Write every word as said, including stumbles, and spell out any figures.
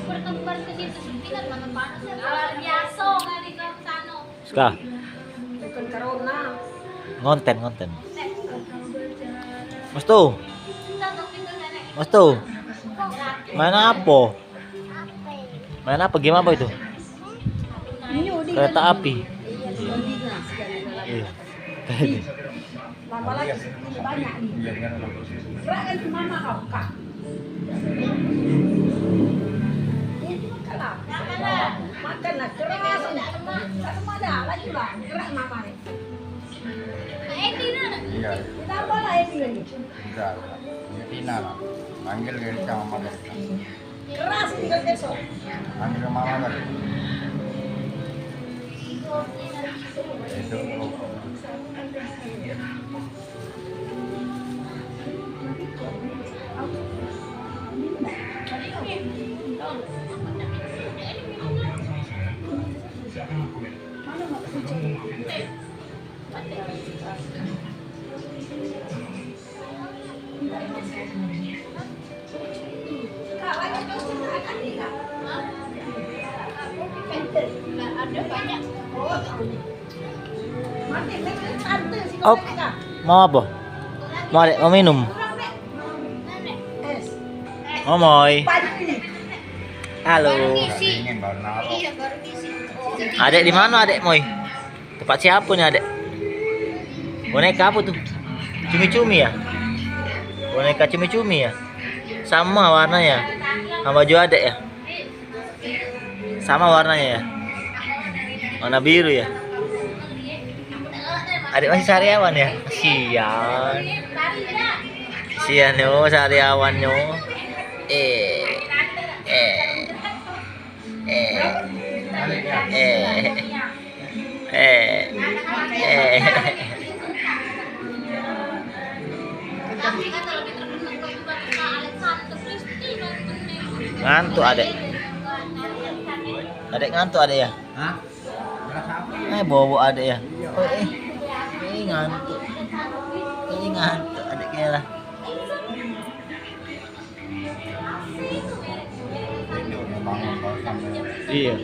Berkembar ke situ, Supi, kan mana panas. Luar biasa kali kau sana. Ska. Bukan corona. Ngonten, ngonten. Mas tu. Mas tu. Main apa? Main apa? Game apa itu? Kereta api. Iya. Tambah lagi, ini banyak nih. Gerak lagi mama kau, Kak. Ini makanlah. Makanlah, keras. Tak semua dah, lagi lah. Gerak mama nih. Iya. Ditambah lah ini lagi. Udah, udah. Ini Tina lah. Panggil Gerita, mama Gerita. Keras tinggal besok. Ambil mama tadi. Itu. Op, mau apa? Mau adek mau minum? Momoi. Halo. Adek di mana adek, Moi? Tempat siapa nih, adek? Boneka apa tuh? Cumi-cumi ya? Boneka cumi-cumi ya? Sama warnanya. Sama baju adek ya? Sama warnanya ya? Warna biru ya? Adek masih sariawan ya? Kasihan. Kasihan yo, sariawan yo. Eh. Eh. Eh. Eh. Eh. Eh. Ngantuk adek. Adek ngantuk adek ya? Hah? Eh, bobo adek ya? Oh, eh. Eh, ngantuk. Eh, ngantuk adek kira. Iya.